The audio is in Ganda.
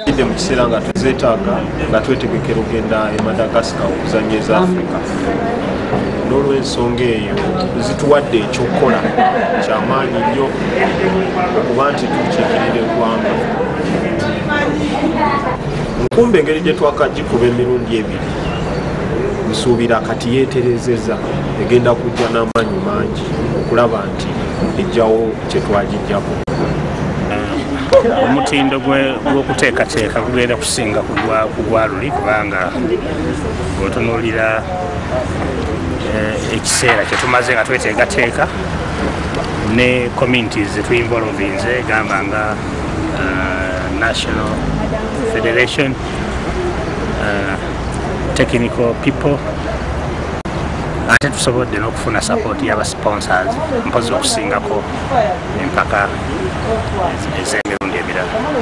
Idde mu kiseera nga tuzeetaaga nga twetegekera okugenda e Madagascar okuzannya eza Africa. N'olwensonga eyo zituwadde ekyokukola kyamaanyi nnyo okuba nti tukiikirira eggwanga. Nkumba engeri gye twakagikuba emirundi ebiri, nsuubira kati yeeterezeza egenda kujja n'amaanyi mangi okulaba nti ejjawo kye twagijjako. Omutindo gw'okuteekateeka gugenda kusinga ku gwa luli, kubanga bw'otunuulira ekiseera kye tumaze nga tweteekateeka ne communities zetuinvolvinze, gamba nga National Federation, technical people, ate tusobodde n'okufuna support y'aba sponsors, mpozi okusingako empaka ez'emirundi emirala.